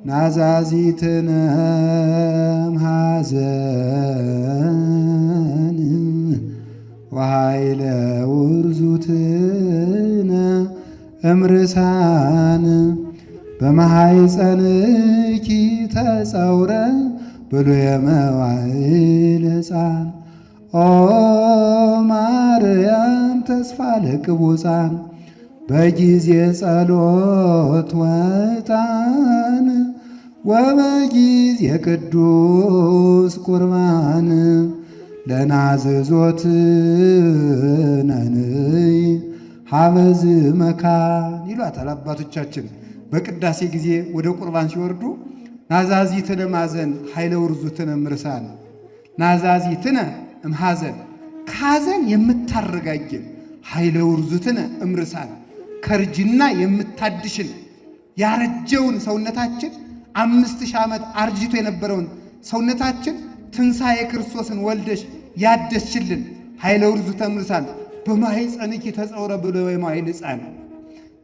ናዛዚትነ እምሐዘን ወኃይለ ውርዙትነ እምርሳን በማኅፀንኪ ተጸውረ ብሉየ መዋዕል ሕፃን ኦ ማርያም ተስፋ ለቅቡፃን በጊዜ ጸሎት ወጣን ወበጊዜ ቅዱስ ቁርባን ለናዝዞት ነንይ ሀበዝ መካን ይሏታል አባቶቻችን። በቅዳሴ ጊዜ ወደ ቁርባን ሲወርዱ ናዛዚትነ ማዘን ኃይለ ውርዙትነ እምርሳን፣ ናዛዚትነ እምሐዘን ከሐዘን የምታረጋግን፣ ኃይለ ውርዙትነ እምርሳን ከእርጅና የምታድሽን፣ ያረጀውን ሰውነታችን 5000 ዓመት አርጅቶ የነበረውን ሰውነታችን ትንሣኤ ክርስቶስን ወልደሽ ያደስሽልን ኃይለ ውርዙተ እምርሳን በማኅፀንኪ ተጸውረ ብሎ የመዋዕል ሕፃን፣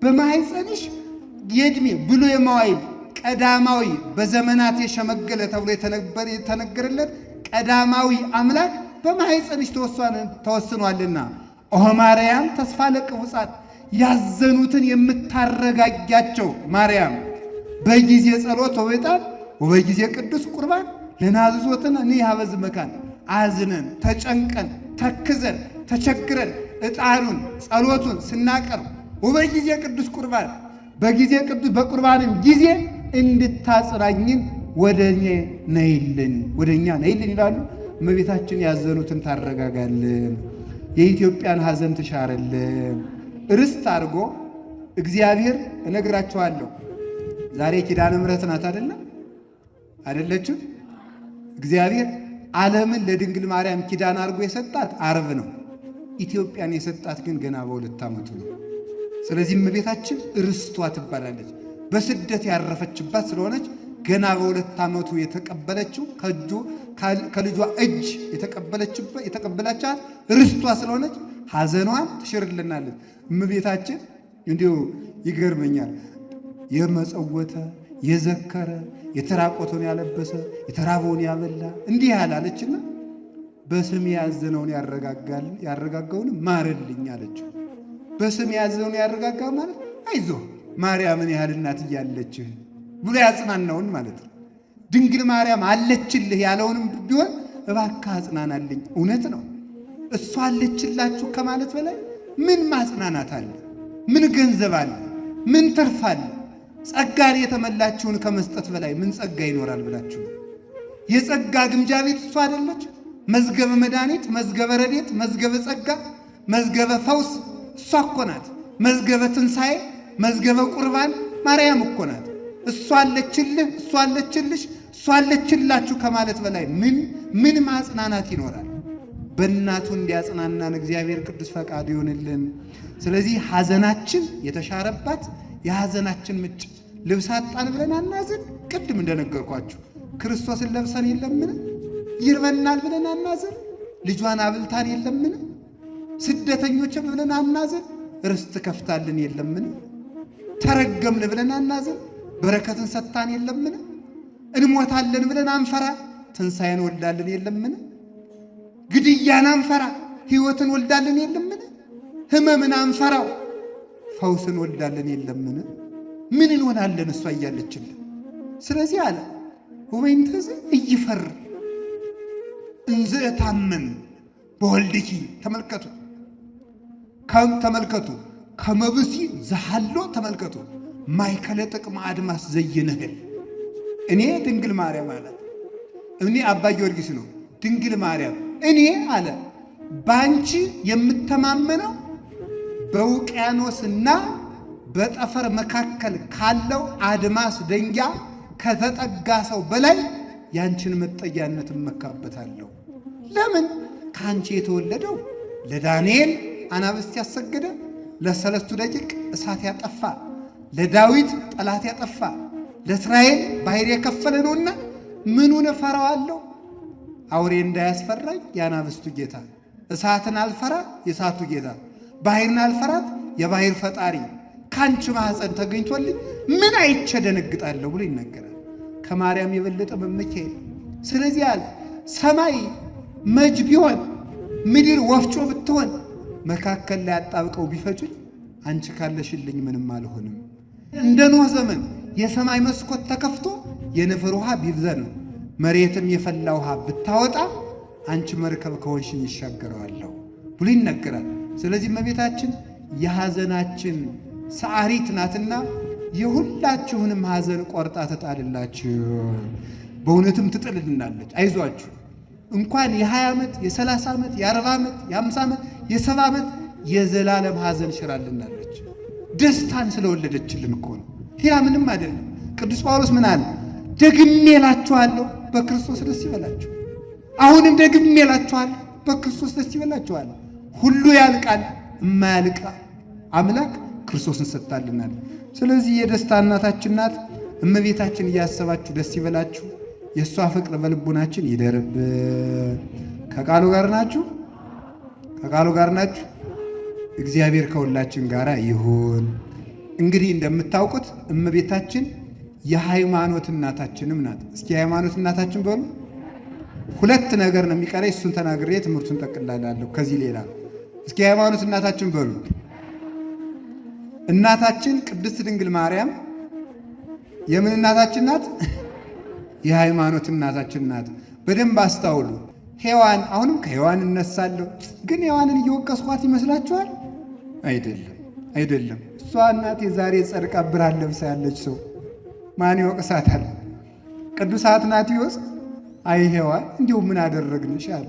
በማኅፀንሽ የዕድሜ ብሎ የመዋዕል ቀዳማዊ በዘመናት የሸመገለ ተብሎ የተነገረለት ቀዳማዊ አምላክ በማኅፀንሽ ተወስኗልና ኦ ማርያም ተስፋ ለቅቡጻት ያዘኑትን የምታረጋጊያቸው ማርያም በጊዜ ጸሎት ወበጣን ወበጊዜ ቅዱስ ቁርባን ለናዝዞትን እኔ ሀበዝ መካን አዝነን ተጨንቀን ተክዘን ተቸግረን ዕጣኑን ጸሎቱን ስናቀርብ ወበጊዜ ቅዱስ ቁርባን በጊዜ ቅዱስ በቁርባንም ጊዜ እንድታጽናኝን ወደኔ ነይልን ወደኛ ነይልን ይላሉ። እመቤታችን ያዘኑትን ታረጋጋልን፣ የኢትዮጵያን ሐዘን ትሻርልን። ርስት አድርጎ እግዚአብሔር እነግራቸዋለሁ። ዛሬ ኪዳነ ምሕረት ናት አይደለ? አይደለችም? እግዚአብሔር ዓለምን ለድንግል ማርያም ኪዳን አድርጎ የሰጣት ዓርብ ነው። ኢትዮጵያን የሰጣት ግን ገና በ2 ዓመቱ ነው። ስለዚህ እመቤታችን ርስቷ ትባላለች። በስደት ያረፈችባት ስለሆነች ገና በ2 ዓመቱ የተቀበለችው ከእጁ ከልጇ እጅ የተቀበለቻት ርስቷ ስለሆነች ሐዘኗን ትሽርልናለች። እመቤታችን እንዲሁ ይገርመኛል። የመጸወተ የዘከረ የተራቆተውን ያለበሰ የተራበውን ያበላ እንዲህ ያላለችና በስም ያዘነውን ያረጋጋል ያረጋጋውን ማርልኝ አለችው። በስም ያዘነውን ያረጋጋ ማለት አይዞህ ማርያምን ያህል እናት እያለችህ ብሎ ያጽናናውን ማለት ነው። ድንግል ማርያም አለችልህ ያለውንም ቢሆን እባክህ አጽናናልኝ። እውነት ነው። እሷ አለችላችሁ ከማለት በላይ ምን ማጽናናት አለ? ምን ገንዘብ አለ? ምን ትርፍ አለ? ጸጋን የተመላችሁን ከመስጠት በላይ ምን ጸጋ ይኖራል ብላችሁ ነው? የጸጋ ግምጃ ቤት እሷ አይደለች? መዝገበ መድኃኒት፣ መዝገበ ረድኤት፣ መዝገበ ጸጋ፣ መዝገበ ፈውስ እሷ እኮ ናት። መዝገበ ትንሣኤ፣ መዝገበ ቁርባን ማርያም እኮ ናት። እሷ አለችልህ፣ እሷ አለችልሽ፣ እሷ አለችላችሁ ከማለት በላይ ምን ምን ማጽናናት ይኖራል? በእናቱ እንዲያጽናናን እግዚአብሔር ቅዱስ ፈቃዱ ይሁንልን። ስለዚህ ሐዘናችን የተሻረባት የሐዘናችን ምንጭ ልብስ አጣን ብለን አናዝን። ቅድም እንደነገርኳችሁ ክርስቶስን ለብሰን የለምን? ይርበናል ብለን አናዝን። ልጇን አብልታን የለምን? ስደተኞችም ብለን አናዝን። ርስት ከፍታልን የለምን? ተረገምን ብለን አናዝን። በረከትን ሰጥታን የለምን? እንሞታለን ብለን አንፈራ። ትንሣኤን ወልዳልን የለምን? ግድያን አንፈራ። ሕይወትን ወልዳልን የለምን? ሕመምን አንፈራው። ፈውስን ወልዳልን የለምን? ምን እንሆናለን እሷ እያለችልን? ስለዚህ አለ ወበይንተዝ እይፈር እንዘ እታመን በወልድኪ። ተመልከቱ ተመልከቱ ከመብሲ ዘሃሎ ተመልከቱ ማይከለ ጥቅመ አድማስ ዘይንህል። እኔ ድንግል ማርያም አላት። እኔ አባ ጊዮርጊስ ነው ድንግል ማርያም እኔ አለ ባንቺ የምተማመነው በውቅያኖስና በጠፈር መካከል ካለው አድማስ ደንጊያ ከተጠጋ ሰው በላይ ያንቺን መጠጊያነት እመካበታለሁ። ለምን? ከአንቺ የተወለደው ለዳንኤል አናብስት ያሰገደ፣ ለሰለስቱ ደቂቅ እሳት ያጠፋ፣ ለዳዊት ጠላት ያጠፋ፣ ለእስራኤል ባሕር የከፈለ ነውና ምኑን እፈራዋለሁ? አውሬ እንዳያስፈራኝ የአናብስቱ ጌታ፣ እሳትን አልፈራ የእሳቱ ጌታ፣ ባሕርን አልፈራት የባሕር ፈጣሪ ካንቺ ማኅፀን ተገኝቶልኝ ምን አይቼ ደነግጣለሁ ብሎ ይናገራል። ከማርያም የበለጠ መመኪያ የለም። ስለዚህ አለ ሰማይ መጅ ቢሆን ምድር ወፍጮ ብትሆን መካከል ላይ አጣብቀው ቢፈጩኝ አንቺ ካለሽልኝ ምንም አልሆንም። እንደ ኖህ ዘመን የሰማይ መስኮት ተከፍቶ የንፍር ውሃ ቢዘንም መሬትም የፈላ ውሃ ብታወጣ አንቺ መርከብ ከሆንሽኝ ይሻገረዋለሁ ብሎ ይነገራል። ስለዚህ እመቤታችን የሐዘናችን ሰዓሪት ናትና የሁላችሁንም ሐዘን ቆርጣ ትጣልላችሁ። በእውነትም ትጥልልናለች። አይዟችሁ እንኳን የ20 ዓመት የ30 ዓመት የ40 ዓመት የ50 ዓመት የ70 ዓመት የዘላለም ሐዘን ሽራልናለች። ደስታን ስለወለደችልን እኮ ነው። ሌላ ምንም አይደለም። ቅዱስ ጳውሎስ ምን አለ? ደግሜ እላችኋለሁ በክርስቶስ ደስ ይበላችሁ። አሁንም ደግሜ እላችኋለሁ በክርስቶስ ደስ ይበላችኋል። ሁሉ ያልቃል፣ የማያልቅ አምላክ ክርስቶስን ሰጥታልናል። ስለዚህ የደስታ እናታችን ናት እመቤታችን። እያሰባችሁ ደስ ይበላችሁ። የእሷ ፍቅር በልቡናችን ይደርብ። ከቃሉ ጋር ናችሁ፣ ከቃሉ ጋር ናችሁ። እግዚአብሔር ከሁላችን ጋር ይሁን። እንግዲህ እንደምታውቁት እመቤታችን የሃይማኖት እናታችንም ናት። እስኪ የሃይማኖት እናታችን በሉ። ሁለት ነገር ነው የሚቀረኝ፣ እሱን ተናግሬ ትምህርቱን ጠቅልላለሁ። ከዚህ ሌላ እስኪ የሃይማኖት እናታችን በሉ። እናታችን ቅድስት ድንግል ማርያም የምን እናታችን ናት? የሃይማኖት እናታችን ናት። በደንብ አስታውሉ። ሔዋን አሁንም ከሔዋን እነሳለሁ፣ ግን ሔዋንን እየወቀስኳት ይመስላችኋል? አይደለም፣ አይደለም። እሷ እናቴ ዛሬ ጸድቃ ብርሃን ለብሳ ያለች ሰው ማን ይወቅሳታል? ቅዱስ አትናቴዎስ አይ ሔዋን እንዲሁ ምን አደረግንሽ አለ።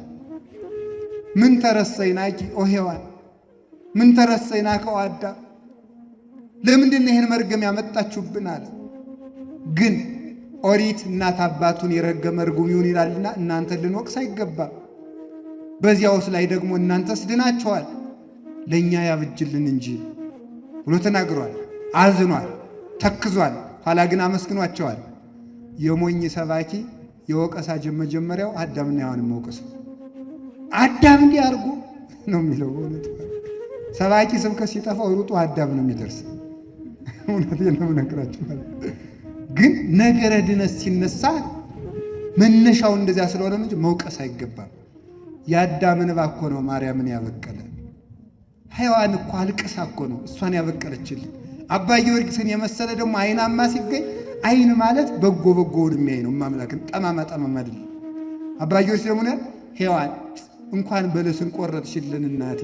ምን ተረሰይናኪ ኦ ሔዋን፣ ምን ተረሰይናከ ኦ አዳም፣ ለምንድን ነው ይህን መርገም ያመጣችሁብን አለ። ግን ኦሪት እናት አባቱን የረገመ ርጉም ይሁን ይላልና እናንተ ልንወቅስ አይገባም። በዚያውስ ላይ ደግሞ እናንተስ ድናችኋል፣ ለእኛ ያብጅልን እንጂ ብሎ ተናግሯል። አዝኗል፣ ተክዟል። ኋላ ግን አመስግኗቸዋል። የሞኝ ሰባኪ የወቀሳ መጀመሪያው አዳምና ሔዋንን መውቀስ ነው። አዳም እንዲህ አድርጎ ነው የሚለው። በእውነት ሰባኪ ስብከት ሲጠፋው ሩጦ አዳም ነው የሚደርስ። እውነቴን ነው የምነግራችሁ። ግን ነገረ ድነት ሲነሳ መነሻው እንደዚያ ስለሆነ እንጂ መውቀስ አይገባም። የአዳም እንባ እኮ ነው ማርያምን ያበቀለ። ሔዋን እኮ አልቅሳ እኮ ነው እሷን ያበቀለችልን። አባ ጊዮርጊስን የመሰለ ደግሞ አይናማ ሲገኝ አይን ማለት በጎ በጎውን የሚያይ ነው። ማምላክን ጠማማ ጠማማ አይደለም። አባ ጊዮርጊስ ደግሞ ሔዋን እንኳን በለስን ቆረጥሽልን እናቴ፣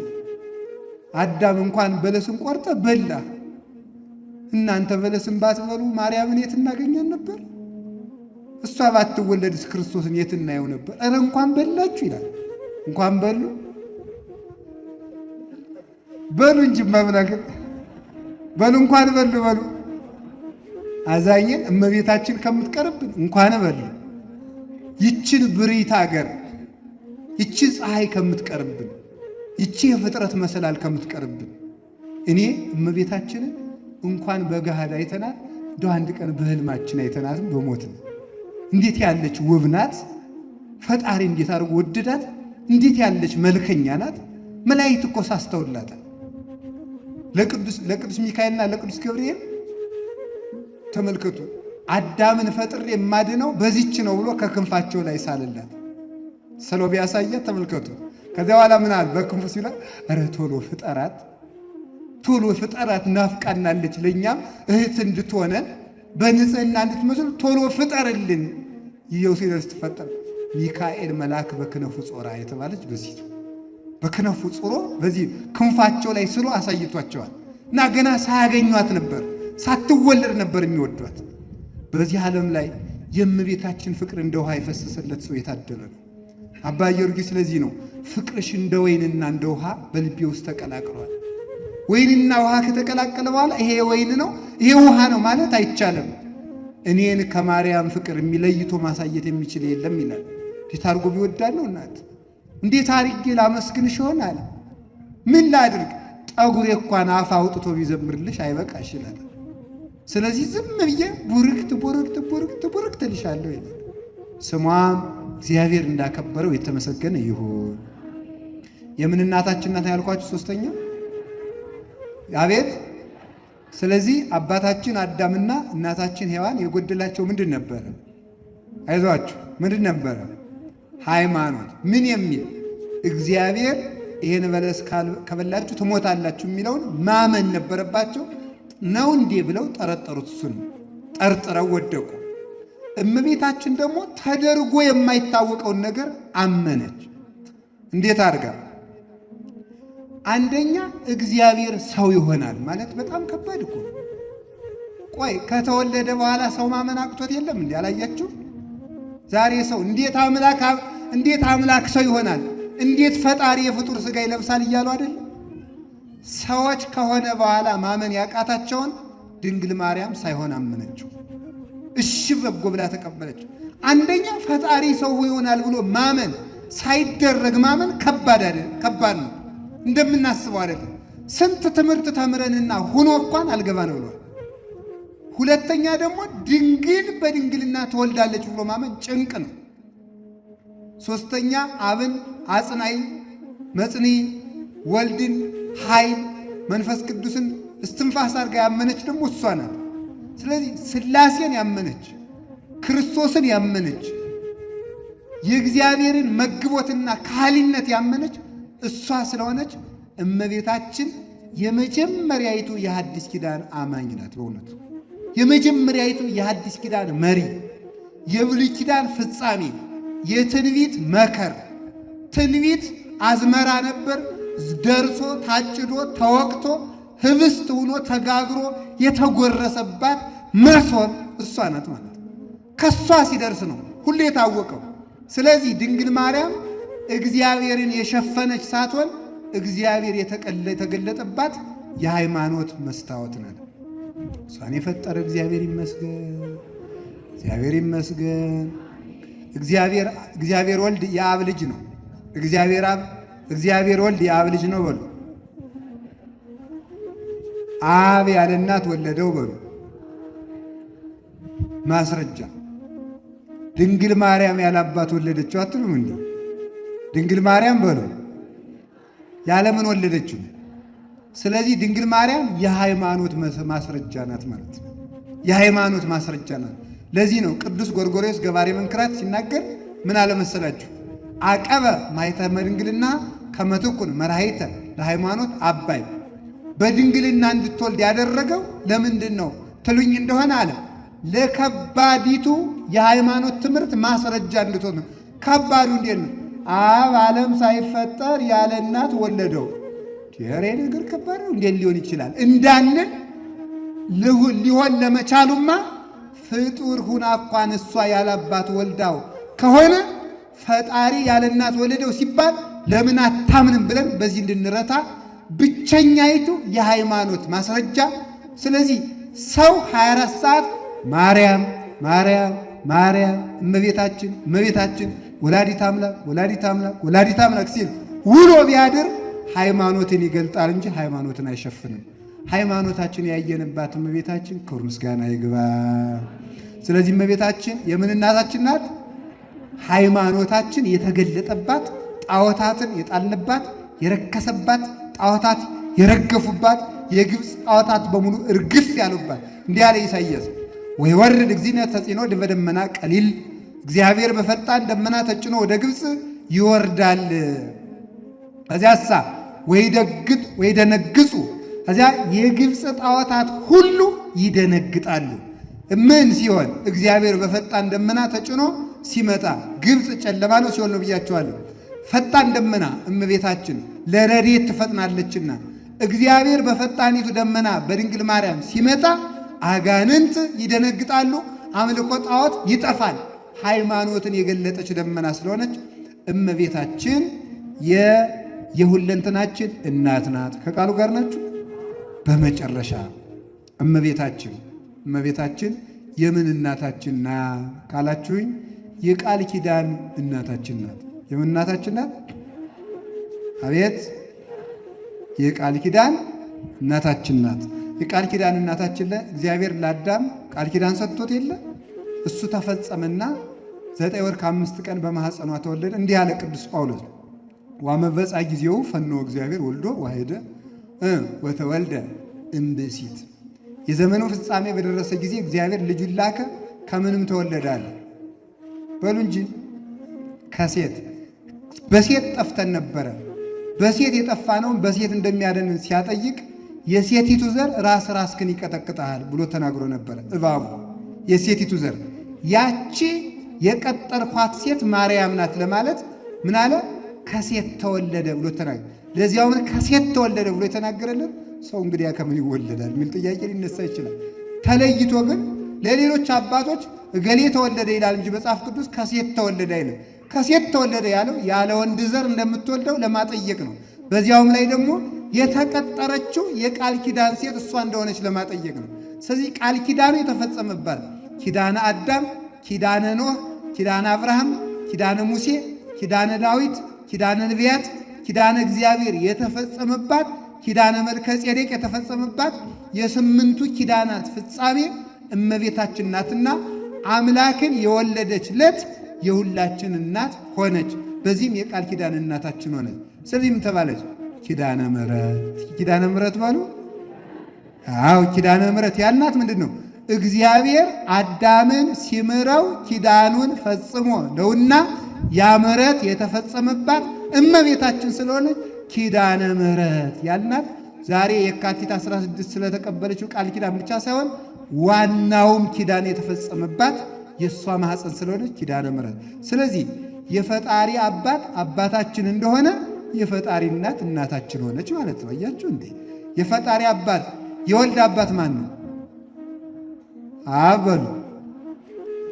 አዳም እንኳን በለስን ቆርጠ በላ። እናንተ በለስን ባትበሉ ማርያምን የት እናገኛን ነበር? እሷ ባትወለድስ ክርስቶስን የት እናየው ነበር? ኧረ እንኳን በላችሁ ይላል። እንኳን በሉ በሉ እንጂ ማምላክን በሉ እንኳን በሉ በሉ። አዛኝን እመቤታችን ከምትቀርብን እንኳን በሉ። ይችን ብሪት አገር ይቺ ፀሐይ ከምትቀርብን፣ ይቺ የፍጥረት መሰላል ከምትቀርብን እኔ እመቤታችንን እንኳን በገሃድ አይተናት እንደው አንድ ቀን በህልማችን አይተናትም በሞትን። እንዴት ያለች ውብ ናት! ፈጣሪ እንዴት አድርጎ ወደዳት! እንዴት ያለች መልከኛ ናት! መላእክት እኮ ሳስተውላታል። ለቅዱስ ሚካኤልና ለቅዱስ ገብርኤል ተመልከቱ፣ አዳምን ፈጥሬ የማድነው በዚች ነው ብሎ ከክንፋቸው ላይ ሳልላት ስሎ ቢያሳያት ተመልከቱ። ከዚያ በኋላ ምን አለ? በክንፉ ሲላ ኧረ ቶሎ ፍጠራት፣ ቶሎ ፍጠራት፣ ናፍቃናለች፣ ለእኛም እህት እንድትሆነን በንጽህና እንድትመስል ቶሎ ፍጠርልን። ይኸው ሲደርስ ትፈጠር ሚካኤል መልአክ በክነፉ ጾራ የተባለች በዚህ በክነፉ ጾሮ በዚህ ክንፋቸው ላይ ስሎ አሳይቷቸዋል። እና ገና ሳያገኟት ነበር፣ ሳትወለድ ነበር የሚወዷት። በዚህ ዓለም ላይ የእመቤታችን ፍቅር እንደ ውሃ የፈሰሰለት ሰው የታደለ ነው። አባ ጊዮርጊስ ስለዚህ ነው ፍቅርሽ እንደ ወይንና እንደ ውሃ በልቤ ውስጥ ተቀላቅሏል። ወይንና ውሃ ከተቀላቀለ በኋላ ይሄ ወይን ነው ይሄ ውሃ ነው ማለት አይቻልም። እኔን ከማርያም ፍቅር የሚለይቶ ማሳየት የሚችል የለም ይላል። እንዴት አድርጎ ቢወዳድ ነው እናት! እንዴት አድርጌ ላመስግንሽ ይሆን አለ። ምን ላድርግ? ጠጉሬ እንኳን አፍ አውጥቶ ቢዘምርልሽ አይበቃሽ ይላል። ስለዚህ ዝም ብዬ ቡርክት ቡርክት ቡርክት ቡርክት እልሻለሁ ይላል። ስሟም እግዚአብሔር እንዳከበረው የተመሰገነ ይሁን። የምን እናታችን ናት ያልኳችሁ? ሶስተኛ አቤት። ስለዚህ አባታችን አዳምና እናታችን ሔዋን የጎደላቸው ምንድን ነበረ? አይዟችሁ ምንድን ነበረ? ሃይማኖት። ምን የሚል? እግዚአብሔር ይሄን በለስ ከበላችሁ ትሞታላችሁ የሚለውን ማመን ነበረባቸው። ነው እንዴ ብለው ጠረጠሩት። እሱን ጠርጥረው ወደቁ። እመቤታችን ደግሞ ተደርጎ የማይታወቀውን ነገር አመነች። እንዴት አድርጋ? አንደኛ እግዚአብሔር ሰው ይሆናል ማለት በጣም ከባድ እኮ። ቆይ ከተወለደ በኋላ ሰው ማመን አቅቶት የለም እንዴ? አላያችሁ? ዛሬ ሰው እንዴት አምላክ ሰው ይሆናል፣ እንዴት ፈጣሪ የፍጡር ስጋ ይለብሳል እያሉ አይደለም? ሰዎች ከሆነ በኋላ ማመን ያቃታቸውን ድንግል ማርያም ሳይሆን አመነችው። እሺ በጎ ብላ ተቀበለችው። አንደኛ ፈጣሪ ሰው ይሆናል ብሎ ማመን ሳይደረግ ማመን ከባድ ከባድ ነው፣ እንደምናስበው አይደለም። ስንት ትምህርት ተምረንና ሁኖ እንኳን አልገባ ነው ብሏል። ሁለተኛ ደግሞ ድንግል በድንግልና ትወልዳለች ብሎ ማመን ጭንቅ ነው። ሶስተኛ አብን አጽናይ መጽኒ ወልድን ኃይል መንፈስ ቅዱስን እስትንፋስ አድርጋ ያመነች ደግሞ እሷ ናት። ስለዚህ ሥላሴን ያመነች፣ ክርስቶስን ያመነች፣ የእግዚአብሔርን መግቦትና ካህሊነት ያመነች እሷ ስለሆነች እመቤታችን የመጀመሪያይቱ የሐዲስ ኪዳን አማኝ ናት። በእውነቱ የመጀመሪያይቱ የሐዲስ ኪዳን መሪ፣ የብሉይ ኪዳን ፍጻሜ፣ የትንቢት መከር። ትንቢት አዝመራ ነበር። ደርሶ ታጭዶ ተወቅቶ ህብስት ሆኖ ተጋግሮ የተጎረሰባት መሶብ እሷ ናት ማለት ነው። ከሷ ሲደርስ ነው ሁሉ የታወቀው። ስለዚህ ድንግል ማርያም እግዚአብሔርን የሸፈነች ሳትሆን እግዚአብሔር የተገለጠባት የሃይማኖት መስታወት ናት። እሷን የፈጠረ እግዚአብሔር ይመስገን፣ እግዚአብሔር ይመስገን። እግዚአብሔር ወልድ የአብ ልጅ ነው። እግዚአብሔር አብ እግዚአብሔር ወልድ የአብ ልጅ ነው በሉ። አብ ያለ እናት ወለደው በሉ። ማስረጃ ድንግል ማርያም ያለ አባት ወለደችው አትሉም እንዴ? ድንግል ማርያም በሉ ያለ ምን ወለደችው? ስለዚህ ድንግል ማርያም የሃይማኖት ማስረጃ ናት ማለት ነው። የሃይማኖት ማስረጃ ናት። ለዚህ ነው ቅዱስ ጎርጎርዮስ ገባሬ መንክራት ሲናገር ምን አለ መሰላችሁ? አቀበ ማኅተመ ድንግልና ከመ ትኩን መራሒተ ለሃይማኖት አባይ። በድንግልና እንድትወልድ ያደረገው ለምንድን ነው ትሉኝ እንደሆነ አለ ለከባዲቱ የሃይማኖት ትምህርት ማስረጃ እንድትሆን ነው። ከባዱ እንዴት ነው? አብ ዓለም ሳይፈጠር ያለ እናት ወለደው። ኧረ ነገር ከባድ ነው፣ እንዴት ሊሆን ይችላል እንዳንል ሊሆን ለመቻሉማ ፍጡር ሁና እንኳን እሷ ያላባት ወልዳው ከሆነ ፈጣሪ ያለ እናት ወለደው ሲባል ለምን አታምንም ብለን በዚህ እንድንረታ ብቸኛይቱ የሃይማኖት ማስረጃ። ስለዚህ ሰው 24 ሰዓት ማርያም ማርያም ማርያም እመቤታችን እመቤታችን ወላዲት አምላክ ወላዲት አምላክ ወላዲት አምላክ ሲል ውሎ ቢያድር ሃይማኖትን ይገልጣል እንጂ ሃይማኖትን አይሸፍንም። ሃይማኖታችን ያየንባት እመቤታችን ክብር ምስጋና ይግባ። ስለዚህ እመቤታችን የምን እናታችን ናት? ሃይማኖታችን የተገለጠባት፣ ጣዖታትን የጣልንባት፣ የረከሰባት፣ ጣዖታት የረገፉባት፣ የግብፅ ጣዖታት በሙሉ እርግፍ ያሉባት። እንዲህ ያለ ኢሳይያስ ወይወርድ እግዚእነ ተጽዕኖ ድበ ደመና ቀሊል፣ እግዚአብሔር በፈጣን ደመና ተጭኖ ወደ ግብፅ ይወርዳል። ከዚያሳ ወይደግጥ ወይደነግጹ፣ ከዚያ የግብፅ ጣዖታት ሁሉ ይደነግጣሉ። ምን ሲሆን? እግዚአብሔር በፈጣን ደመና ተጭኖ ሲመጣ። ግብፅ ጨለማ ነው ሲሆን ነው ብያቸዋለሁ። ፈጣን ደመና እመቤታችን ለረድኤት ትፈጥናለችና እግዚአብሔር በፈጣኒቱ ደመና በድንግል ማርያም ሲመጣ አጋንንት ይደነግጣሉ፣ አምልኮ ጣዖት ይጠፋል። ሃይማኖትን የገለጠች ደመና ስለሆነች እመቤታችን የሁለንተናችን እናት ናት። ከቃሉ ጋር ናችሁ። በመጨረሻ እመቤታችን የምን እናታችን ናት ካላችሁኝ የቃል ኪዳን እናታችን ናት። የምን እናታችን ናት? አቤት፣ የቃል ኪዳን እናታችን ናት። የቃል ኪዳን እናታችን ላይ እግዚአብሔር ለአዳም ቃል ኪዳን ሰጥቶት የለ? እሱ ተፈጸመና 9 ወር ከ5 ቀን በማኅፀኗ ተወለደ። እንዲህ ያለ ቅዱስ ጳውሎስ ዋመበፃ ጊዜው ፈኖ እግዚአብሔር ወልዶ ዋሄደ ወተወልደ እምብእሲት። የዘመኑ ፍጻሜ በደረሰ ጊዜ እግዚአብሔር ልጁን ላከ፣ ከምንም ተወለደ አለ? በሉ እንጂ ከሴት። በሴት ጠፍተን ነበረ። በሴት የጠፋነውን በሴት እንደሚያደንን ሲያጠይቅ የሴቲቱ ዘር ራስ ራስክን ይቀጠቅጥሃል ብሎ ተናግሮ ነበረ እባቡ። የሴቲቱ ዘር ያቺ የቀጠርኳት ሴት ማርያም ናት ለማለት ምን አለ? ከሴት ተወለደ ብሎ ተናገረ። ለዚያውም ከሴት ተወለደ ብሎ የተናገረልን ሰው እንግዲያ ከምን ይወለዳል የሚል ጥያቄ ሊነሳ ይችላል። ተለይቶ ግን ለሌሎች አባቶች እገሌ ተወለደ ይላል እንጂ መጽሐፍ ቅዱስ ከሴት ተወለደ አይልም። ከሴት ተወለደ ያለው ያለ ወንድ ዘር እንደምትወልደው ለማጠየቅ ነው። በዚያውም ላይ ደግሞ የተቀጠረችው የቃል ኪዳን ሴት እሷ እንደሆነች ለማጠየቅ ነው። ስለዚህ ቃል ኪዳኑ የተፈጸመባት ኪዳነ አዳም፣ ኪዳነ ኖህ፣ ኪዳነ አብርሃም፣ ኪዳነ ሙሴ፣ ኪዳነ ዳዊት፣ ኪዳነ ነቢያት፣ ኪዳነ እግዚአብሔር የተፈጸመባት፣ ኪዳነ መልከ ጼዴቅ የተፈጸመባት የስምንቱ ኪዳናት ፍጻሜ እመቤታችን ናትና አምላክን የወለደች ለት የሁላችን እናት ሆነች። በዚህም የቃል ኪዳን እናታችን ሆነች። ስለዚህ ምን ተባለች? ኪዳነ ምሕረት። ኪዳነ ምሕረት በሉ። አዎ ኪዳነ ምሕረት ያልናት ምንድን ነው? እግዚአብሔር አዳምን ሲምረው ኪዳኑን ፈጽሞ ነውና ያ ምሕረት የተፈጸመባት እመቤታችን ስለሆነች ኪዳነ ምሕረት ያልናት ዛሬ የካቲት 16 ስለተቀበለችው ቃል ኪዳን ብቻ ሳይሆን ዋናውም ኪዳን የተፈጸመባት የእሷ ማኅፀን ስለሆነች ኪዳነ ምሕረት። ስለዚህ የፈጣሪ አባት አባታችን እንደሆነ የፈጣሪ እናት እናታችን ሆነች ማለት ነው። አያችሁ እንዴ? የፈጣሪ አባት የወልድ አባት ማን ነው? አብ በሉ።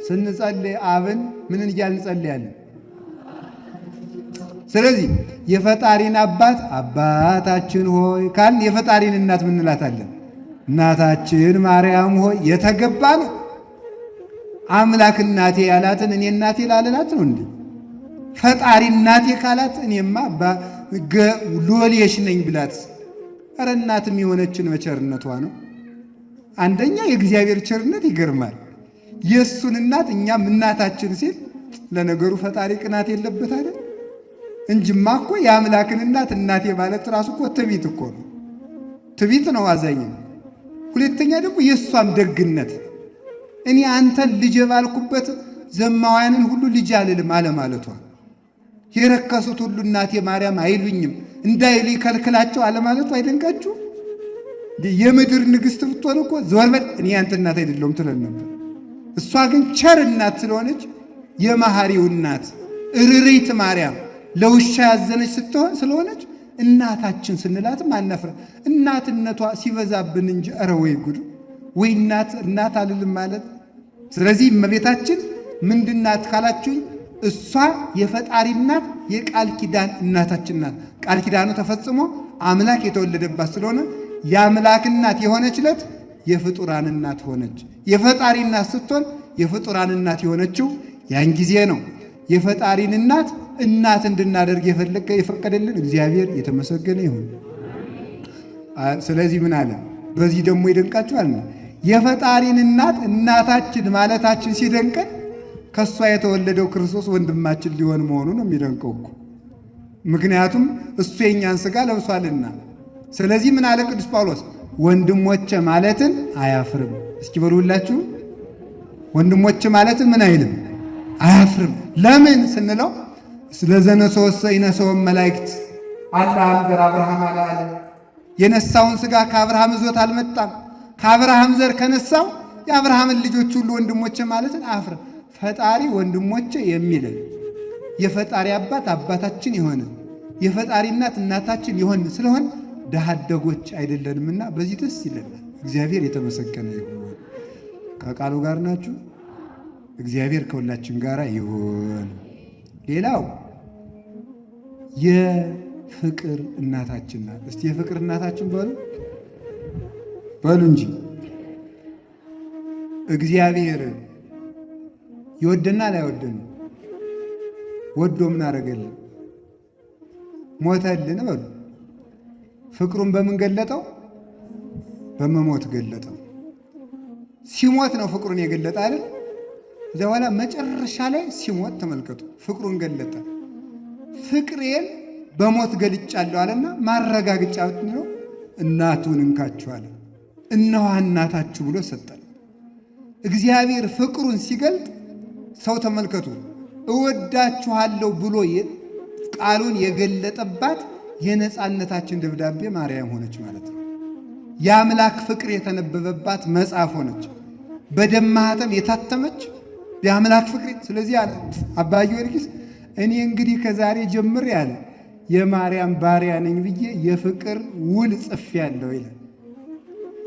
ስንጸልይ አብን ምንን እያልን እንጸልያለን? ስለዚህ የፈጣሪን አባት አባታችን ሆይ ካልን የፈጣሪን እናት ምን እንላታለን? እናታችን ማርያም ሆይ። የተገባ ነው። አምላክ እናቴ ያላትን እኔ እናቴ ላልላት ነው እንዴ? ፈጣሪ እናቴ ካላት እኔማ ሎሌሽ ነኝ ብላት። ኧረ እናትም የሆነችን በቸርነቷ ነው። አንደኛ የእግዚአብሔር ቸርነት ይገርማል። የእሱን እናት እኛም እናታችን ሲል ለነገሩ ፈጣሪ ቅናት የለበት አይደል? እንጂማ እኮ የአምላክን እናት እናቴ ማለት ራሱ እኮ ትዕቢት እኮ ነው። ትዕቢት ነው፣ አዛኝ ነው። ሁለተኛ ደግሞ የእሷም ደግነት እኔ አንተን ልጅ ባልኩበት ዘማውያንን ሁሉ ልጅ አልልም አለማለቷ፣ የረከሱት ሁሉ እናቴ ማርያም አይሉኝም እንዳይሉ ይከልክላቸው አለማለቷ አይደንቃችሁ? የምድር ንግሥት ብትሆን እኮ ዞር በል እኔ አንተ እናት አይደለሁም ትለን ነበር። እሷ ግን ቸር እናት ስለሆነች የመሐሪው እናት እርሪት ማርያም ለውሻ ያዘነች ስትሆን ስለሆነች እናታችን ስንላትም አናፍረ። እናትነቷ ሲበዛብን እንጂ ኧረ ወይ ጉድ ወይ እናት እናት አልልም ማለት። ስለዚህ እመቤታችን ምንድናት ካላችሁኝ እሷ የፈጣሪ እናት የቃል ኪዳን እናታችን ናት። ቃል ኪዳኑ ተፈጽሞ አምላክ የተወለደባት ስለሆነ የአምላክ እናት የሆነች ዕለት የፍጡራን እናት ሆነች። የፈጣሪ እናት ስትሆን የፍጡራን እናት የሆነችው ያን ጊዜ ነው። የፈጣሪን እናት እናት እንድናደርግ የፈቀደልን እግዚአብሔር የተመሰገነ ይሁን። ስለዚህ ምን አለ? በዚህ ደግሞ ይደንቃችኋል። የፈጣሪን እናት እናታችን ማለታችን ሲደንቀን ከእሷ የተወለደው ክርስቶስ ወንድማችን ሊሆን መሆኑ ነው የሚደንቀው እኮ። ምክንያቱም እሱ የእኛን ሥጋ ለብሷልና። ስለዚህ ምን አለ ቅዱስ ጳውሎስ? ወንድሞቼ ማለትን አያፍርም። እስኪ በሉ ሁላችሁ ወንድሞቼ ማለትን ምን አይልም? አያፍርም። ለምን ስንለው ስለዘነሰወሰ ይነሰውን መላእክት አላህም ዘር አብርሃም አላለ። የነሳውን ሥጋ ከአብርሃም እዞት አልመጣም። ከአብርሃም ዘር ከነሳው የአብርሃምን ልጆች ሁሉ ወንድሞቼ ማለትን አያፍርም። ፈጣሪ ወንድሞቼ የሚልን የፈጣሪ አባት አባታችን የሆነ የፈጣሪ እናት እናታችን የሆን ስለሆን ድሀ አደጎች አይደለንምና በዚህ ደስ ይለናል። እግዚአብሔር የተመሰገነ ይሁን። ከቃሉ ጋር ናችሁ። እግዚአብሔር ከሁላችን ጋር ይሁን። ሌላው የፍቅር እናታችን ናት። እስቲ የፍቅር እናታችን በሉ በሉ እንጂ። እግዚአብሔር ይወደናል አይወደንም? ወዶ ምን አደረገልን? ሞተልን በሉ። ፍቅሩን በምን ገለጠው? በመሞት ገለጠው። ሲሞት ነው ፍቅሩን የገለጠ አይደል? እዚያ በኋላ መጨረሻ ላይ ሲሞት ተመልከቱ፣ ፍቅሩን ገለጠ። ፍቅሬን በሞት ገልጫለሁ አለና ማረጋገጫ ነው እናቱን እንካችኋለ እነኋ እናታችሁ ብሎ ሰጠን። እግዚአብሔር ፍቅሩን ሲገልጥ ሰው ተመልከቱ፣ እወዳችኋለሁ ብሎ ቃሉን የገለጠባት የነፃነታችን ደብዳቤ ማርያም ሆነች ማለት ነው። የአምላክ ፍቅር የተነበበባት መጽሐፍ ሆነች። በደም ማኅተም የታተመች የአምላክ ፍቅር። ስለዚህ አለ አባ ጊዮርጊስ እኔ እንግዲህ ከዛሬ ጀምሬ አለ የማርያም ባሪያ ነኝ ብዬ የፍቅር ውል ጽፌያለሁ ይላል።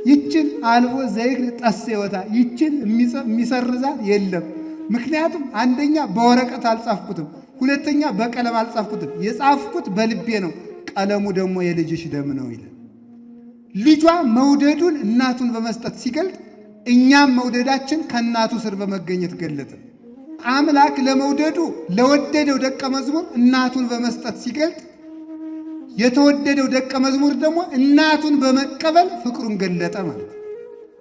ይችን አልቦ ዘይክል ጠስ ይወታ ይችን የሚሰርዛት የለም። ምክንያቱም አንደኛ በወረቀት አልጻፍኩትም፣ ሁለተኛ በቀለም አልጻፍኩትም። የጻፍኩት በልቤ ነው፣ ቀለሙ ደግሞ የልጅሽ ደም ነው ይላል። ልጇ መውደዱን እናቱን በመስጠት ሲገልጥ እኛም መውደዳችን ከእናቱ ስር በመገኘት ገለጠ። አምላክ ለመውደዱ ለወደደው ደቀ መዝሙር እናቱን በመስጠት ሲገልጥ የተወደደው ደቀ መዝሙር ደግሞ እናቱን በመቀበል ፍቅሩን ገለጠ ማለት።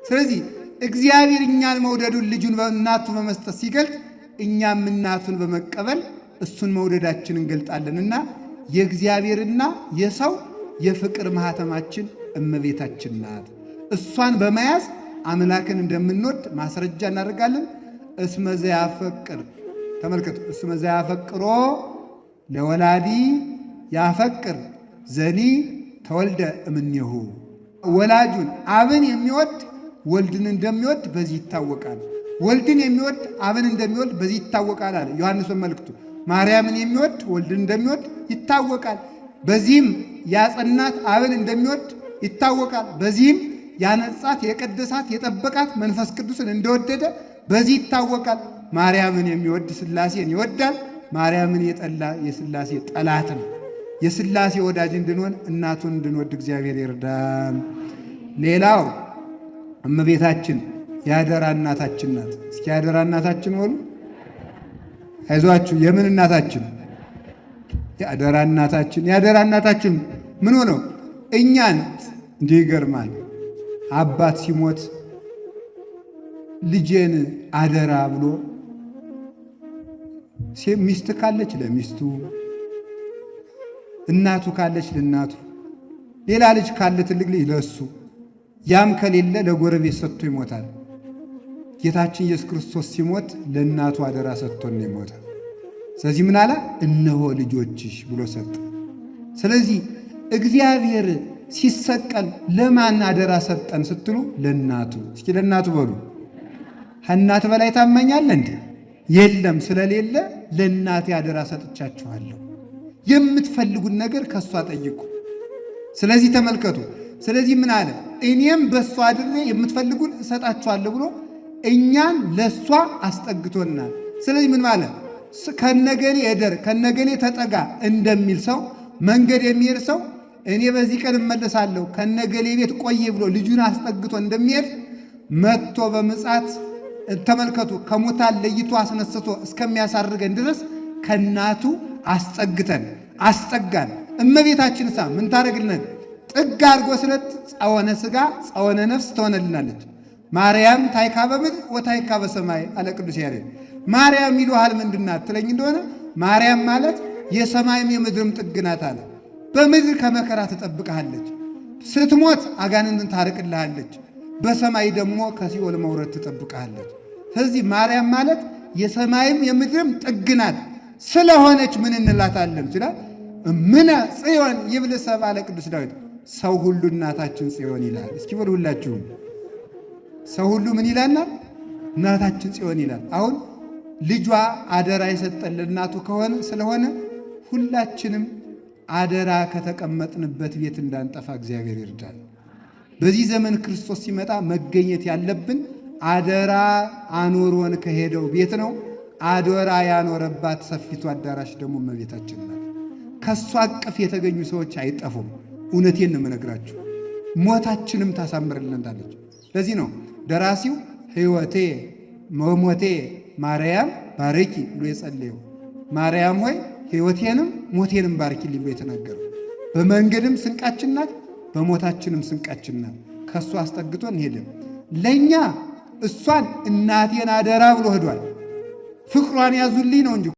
ስለዚህ እግዚአብሔር እኛን መውደዱን ልጁን እናቱ በመስጠት ሲገልጥ እኛም እናቱን በመቀበል እሱን መውደዳችን እንገልጣለንና የእግዚአብሔርና የሰው የፍቅር ማህተማችን እመቤታችን ናት። እሷን በመያዝ አምላክን እንደምንወድ ማስረጃ እናደርጋለን። እስመ ዘያፈቅር ተመልከቱ፣ እስመ ዘያፈቅሮ ለወላዲ ያፈቅር ዘኒ ተወልደ እምኔሁ። ወላጁን አብን የሚወድ ወልድን እንደሚወድ በዚህ ይታወቃል። ወልድን የሚወድ አብን እንደሚወድ በዚህ ይታወቃል አለ ዮሐንስ በመልእክቱ። ማርያምን የሚወድ ወልድን እንደሚወድ ይታወቃል። በዚህም ያጸናት አብን እንደሚወድ ይታወቃል። በዚህም ያነጻት የቀደሳት የጠበቃት መንፈስ ቅዱስን እንደወደደ በዚህ ይታወቃል። ማርያምን የሚወድ ሥላሴን ይወዳል። ማርያምን የጠላ የሥላሴ ጠላት ነው። የሥላሴ ወዳጅ እንድንሆን እናቱን እንድንወድ እግዚአብሔር ይርዳን። ሌላው እመቤታችን የአደራ እናታችን ናት። እስኪ የአደራ እናታችን በሉ። አይዟችሁ። የምን እናታችን? የአደራ እናታችን። የአደራ እናታችን ምን ሆነው እኛን እንዲህ ይገርማል። አባት ሲሞት ልጄን አደራ ብሎ ሚስት ካለች ለሚስቱ፣ እናቱ ካለች ለእናቱ፣ ሌላ ልጅ ካለ ትልቅ ልጅ ለሱ፣ ያም ከሌለ ለጎረቤት ሰጥቶ ይሞታል። ጌታችን ኢየሱስ ክርስቶስ ሲሞት ለእናቱ አደራ ሰጥቶን ነው የሞተ። ስለዚህ ምን አለ? እነሆ ልጆችሽ ብሎ ሰጠ። ስለዚህ እግዚአብሔር ሲሰቀል ለማን አደራ ሰጠን ስትሉ ለእናቱ። እስኪ ለእናቱ በሉ። ከእናት በላይ ታመኛለ እንዴ? የለም። ስለሌለ ለእናቴ አደራ ሰጥቻችኋለሁ። የምትፈልጉን ነገር ከእሷ ጠይቁ። ስለዚህ ተመልከቱ። ስለዚህ ምን አለ? እኔም በእሷ አድሬ የምትፈልጉን እሰጣችኋለሁ ብሎ እኛን ለእሷ አስጠግቶናል። ስለዚህ ምን ማለት ከነገሌ እደር ከነገሌ ተጠጋ እንደሚል ሰው መንገድ የሚሄድ ሰው እኔ በዚህ ቀን እመለሳለሁ ከነገሌ ቤት ቆየ ብሎ ልጁን አስጠግቶ እንደሚሄድ መጥቶ በምጽአት ተመልከቱ፣ ከሙታን ለይቶ አስነስቶ እስከሚያሳርገን ድረስ ከእናቱ አስጠግተን አስጠጋን። እመቤታችን ሳ ምን ታደርግልን? ጥግ አድርጎ ስለት ጸወነ ሥጋ ጸወነ ነፍስ ትሆነልናለች። ማርያም ታይካ በምድር ወታይካ በሰማይ አለ ቅዱስ ያሬድ። ማርያም ይሉሃል ምንድናት ትለኝ እንደሆነ ማርያም ማለት የሰማይም የምድርም ጥግ ናት አለ። በምድር ከመከራ ትጠብቅሃለች፣ ስትሞት አጋንንትን ታርቅልሃለች፣ በሰማይ ደግሞ ከሲኦል መውረድ ትጠብቅሃለች። ስለዚህ ማርያም ማለት የሰማይም የምድርም ጥግ ናት። ስለሆነች ምን እንላታለን ሲላል እምነ ጽዮን ይብል ሰብአ ለቅዱስ ዳዊት፣ ሰው ሁሉ እናታችን ጽዮን ይላል። እስኪ በሉ ሁላችሁም ሰው ሁሉ ምን ይላናል? እናታችን ጽዮን ይላል። አሁን ልጇ አደራ የሰጠን ለእናቱ ከሆነ ስለሆነ ሁላችንም አደራ ከተቀመጥንበት ቤት እንዳንጠፋ እግዚአብሔር ይርዳል። በዚህ ዘመን ክርስቶስ ሲመጣ መገኘት ያለብን አደራ አኖሮን ከሄደው ቤት ነው። አደራ ያኖረባት ሰፊቱ አዳራሽ ደግሞ እመቤታችን ናት። ከእሷ እቅፍ የተገኙ ሰዎች አይጠፉም። እውነቴን ነው የምነግራችሁ። ሞታችንም ታሳምርልናለች። ለዚህ ነው ደራሲው ሕይወቴ መሞቴ ማርያም ባርኪ ብሎ የጸለየው። ማርያም ሆይ ሕይወቴንም ሞቴንም ባርኪልኝ ብሎ የተናገረው። በመንገድም ስንቃችን ናት፣ በሞታችንም ስንቃችን ናት። ከእሷ አስጠግቶን ሄደ። ለእኛ እሷን እናቴን አደራ ብሎ ሄዷል። ፍቅሯን ያዙልኝ ነው እንጂ